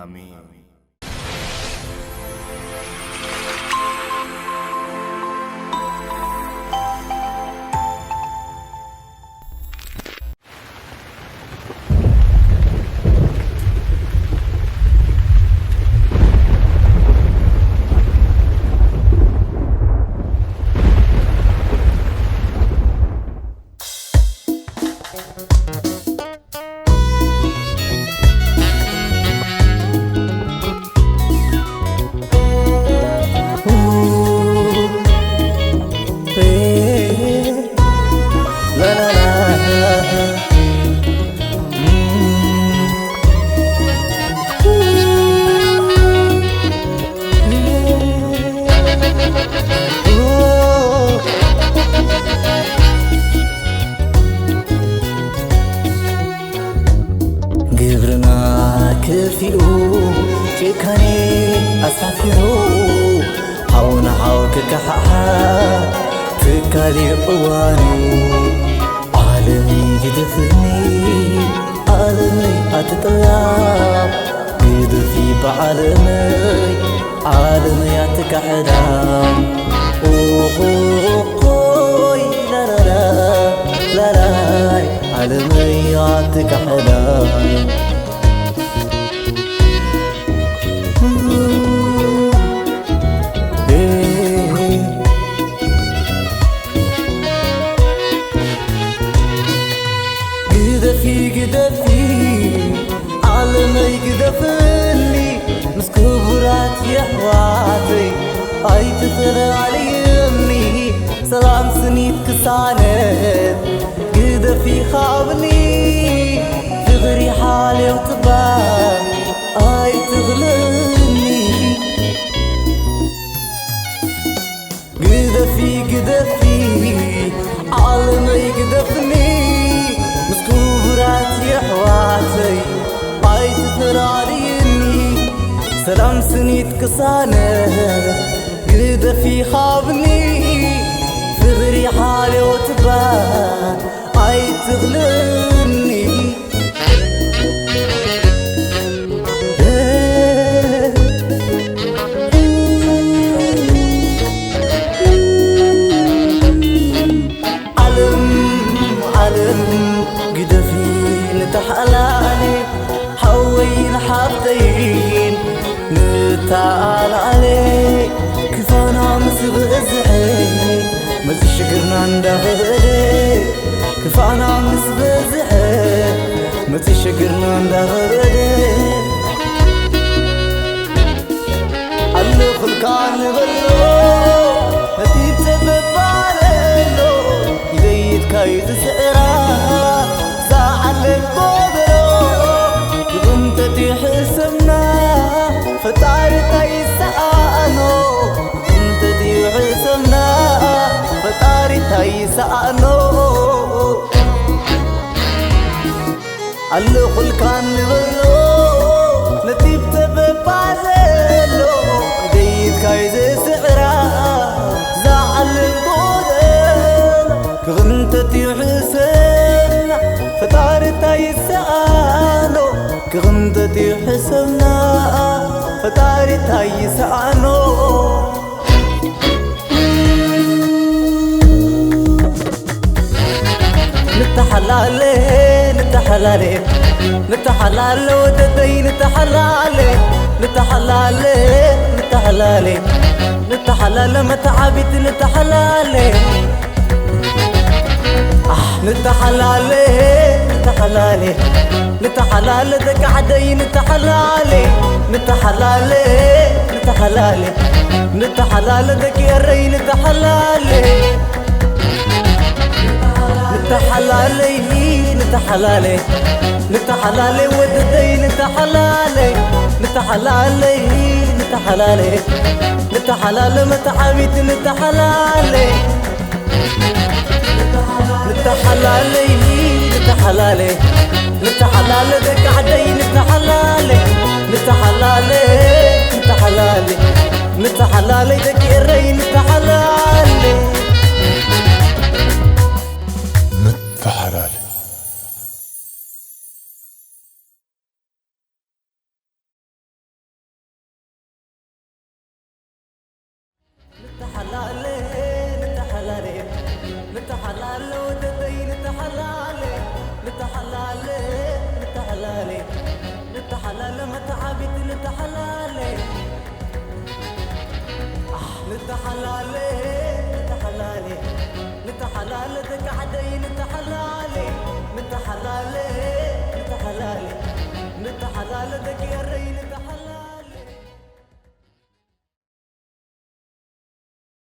ኣሜን። ግብርና ከፊኡ ጭካኔ ኣሳፊሩ ሓው ንሓው ክከሓሓ ትካል እዩ እዋኑ። ዓለመይ ግደፍኒ ዓለመይ ኣትጥላም ግደፊ ብዓለመይ ዓለመይ ኣትካሕዳም። ኦሆሆይ ላላላ ላላይ ዓለመይ ኣትካሕዳም። ግደፊ ግደፊ ዓለመይ ግደፍኒ ምስ ክቡራት የሕዋተይ ኣይትፈላልየኒ ሰላም ስኒት ክሳነት ግደፊ ካብኒ ፍቕሪ ሓልዮ ትባል ኣይትኽልኒ ግደፊ ግደፊ ዓለመይ ግደፍኒ ምስ ክቡራት የሕዋተይ ኣይትፈላልይኒ ሰላም ስኒት ቅሳነት ግደፊ ካብኒ ፍቕሪ ሓልዮ ትባል ኣይትኽልኒ ዓለም ዓለም ግደፊ ንተሓላለ ሓወይን ሓፍተይን ንተኣላለ ክፋና ምስ ብዝሐ መዚ ሽግርና እንዳኸበደ ክፋና ምስ በዝሐ መፂ ሽግርና እንዳኸበደ ኣለኹልካ ንበሎ ነቲ ብፀበባ ዘሎ ኢደይድካ እዩ ዝስዕራ ዝዓለም ጎደሎ ክቕንጠት ይሕሰምና ፈጣሪ እንታይ ይሰኣኖ ክቕንጠት ይሕሰምና ፈጣሪ እንታይ ይሰኣኖ ኣለኹልካ ንበሎ ነቲ ብተበባ ዘሎ ደይትካይ ዘስዕራ ዝዓለም ጎደሎ ክቕንተት ይሕሰና ፈጣሪ እንታይ ይሰኣኖ ክቕንተት ይሕሰና ፈጣሪ እንታይ ይሰኣኖ ንተሓላለ ንተሓላለ ንተሓላለ ወደደይ ንተሓላለ ንተሓላለ ንተሓላለ ንተሓላለ መተዓቢት ንተሓላለ ኣሕ ንተሓላለ ንተሓላለ ንተሓላለ ደቂ ዓደይ ንተሓላለ ንተሓላለ ንተሓላለ ንተሓላለ ደቂ ኤረይ ንተሓላለ ንተሓላለይ ንተሓላለ ንተሓላለ ወደደይ ንተሓላለ ንተሓላለይ ንተሓላለ ንተሓላለ መተዓቢት ንተሓላለ ንተሓላለይ ንተሓላለ ንተሓላለ ደቂ ዓደይ ንተሓላለ ንተሓላለ ንተሓላለ ንተሓላለይ ደቂ ኤረይ ንተሓላለ ንተሓላለ ሓላለ መተዓቢት ንተሓላለ ኣሕ፣ ንተሓላለ ንተሓላለ ንተሓላለ ደቂ ዓደይ ንተሓላለ